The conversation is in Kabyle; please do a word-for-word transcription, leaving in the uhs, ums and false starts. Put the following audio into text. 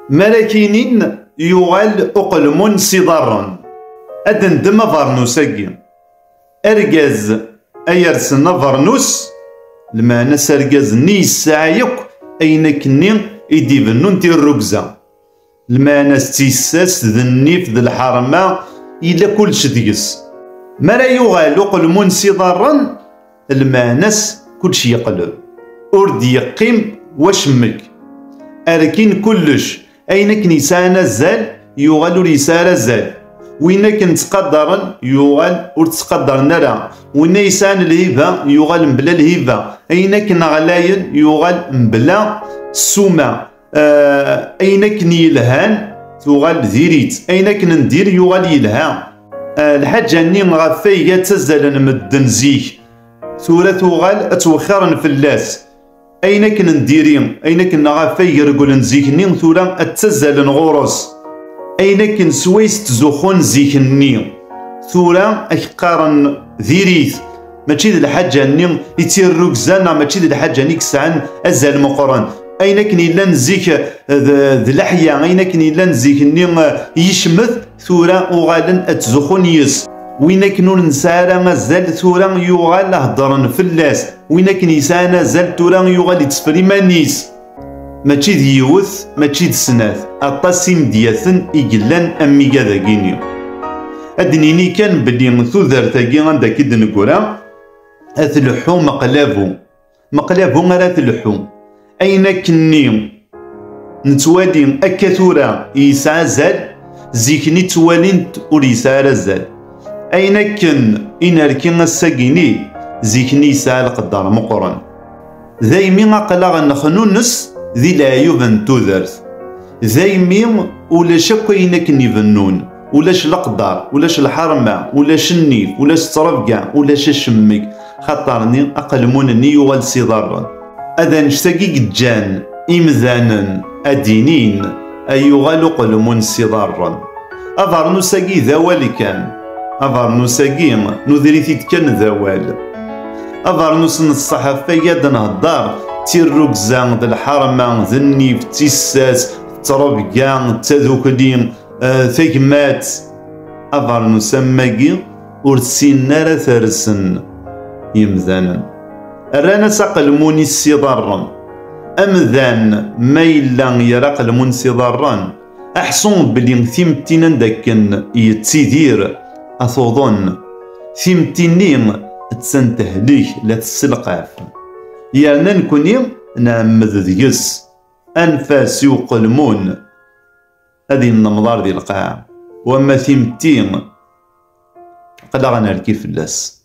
Mi ara k-inin yuɣal uqelmun s iḍarren, ad d-neddem abernus-agi. Argaz ay yersen abernus, lmeɛna-s argaz-nni yesɛa yakk ayen akkenni i d-ibennun tirrugza. Lmeɛna-s d tissas, d nnif, d lḥerma, yella kullec deg-s. Mi ara yuɣal uqelmun s iḍarren, lmeɛna-s kullec yeqleb, ur d-yeqqim wacemmek. Rkin kullec, ayen akken yesɛan azal yuɣal ur yesɛi ara azal. Win akken ttqadaren yuɣal ur ttqadaren ara. Win ay yesɛan lhiba yuɣal mebla lhiba. Ayen akken ɣlayen yuɣal mebla ssuma. Ah, ayen akken yelhan tuɣal diri-tt, ayen akken n dir yuɣal yelha. Ah, lḥaǧa-nni ɣef ay ttazzalen medden zik, tura tuɣal ad ttwexxiren fell-as. Ayen akken n diri, ayen akken ɣef ay reglen zik-nni, tura ad ttazzalen ɣur-s. Ayen akken swayes ttzuxxun zik-nni, tura ad k-qqaren diri-t. Mačči d lḥaǧa-nni i d tirrugza, neɣ mačči d lḥaǧa-nni i yesɛan azal meqqren. Ayen akken yellan zik d, d leḥya, ayen akken yellan zik-nni, eh, yecmet, tura uɣalen ad ttzuxxun yis. Win akken ur nesɛi ara azal, tura yuɣal heddren fell-as. Win akken yesɛan azal, tura yuɣal yetteffer iman-is. Mačči d yiwet, mačči d snat, aṭas imedyaten i yellan am wiga dagini. Ad d-nini kan belli tudert-agi anda akka i d-neggra, ad tleḥḥu meqlabu. Meqlabu ara tleḥḥu. Ayen akkenni nettwali akka tura yesɛa azal, zik-nni ttwalin-t ur yesɛi ara azal. Ayen akken i nerki ass-agini, zik-nni yesɛa leqder meqqren. Daymi aql-aɣ nexnunes di leɛyub n tudert. Daymi ulac akk ayen akken ibennun. Ulac leqder, ulac lḥerma, ulac nnif, ulac ttrebga, ulac acemmek. Xaṭer-nni aqelmun-nni yuɣal s iḍarren. Ad annect-agi i yeǧǧan imdanen ad d-inin ay yuɣal uqelmun s iḍarren. Abernus-agi d awal kan. Abernus-agi nudri-t-id kan d awal. Abernus n ṣṣeḥ ɣef ay ad nhedder, d tirrugza, d lḥerma, d nnif, d tissas, d ttrebga, d tadukli, eh, tagmat. Abernus am wagi ur ssinen ara ad t-rsen yimdanen. Rran-as aqelmun-is s iḍarren. Amdan ma yella yerra aqelmun s iḍarren, aḥṣu belli timetti n anda akken yettidir a tuḍen. Timetti-nni attan tehlek, la tesselqaf. Yerna nekni nɛemmed deg-s anef-as i uqelmun ad yennemḍar di lqaɛa. Wamma timetti, aql-aɣ nerki fell-as.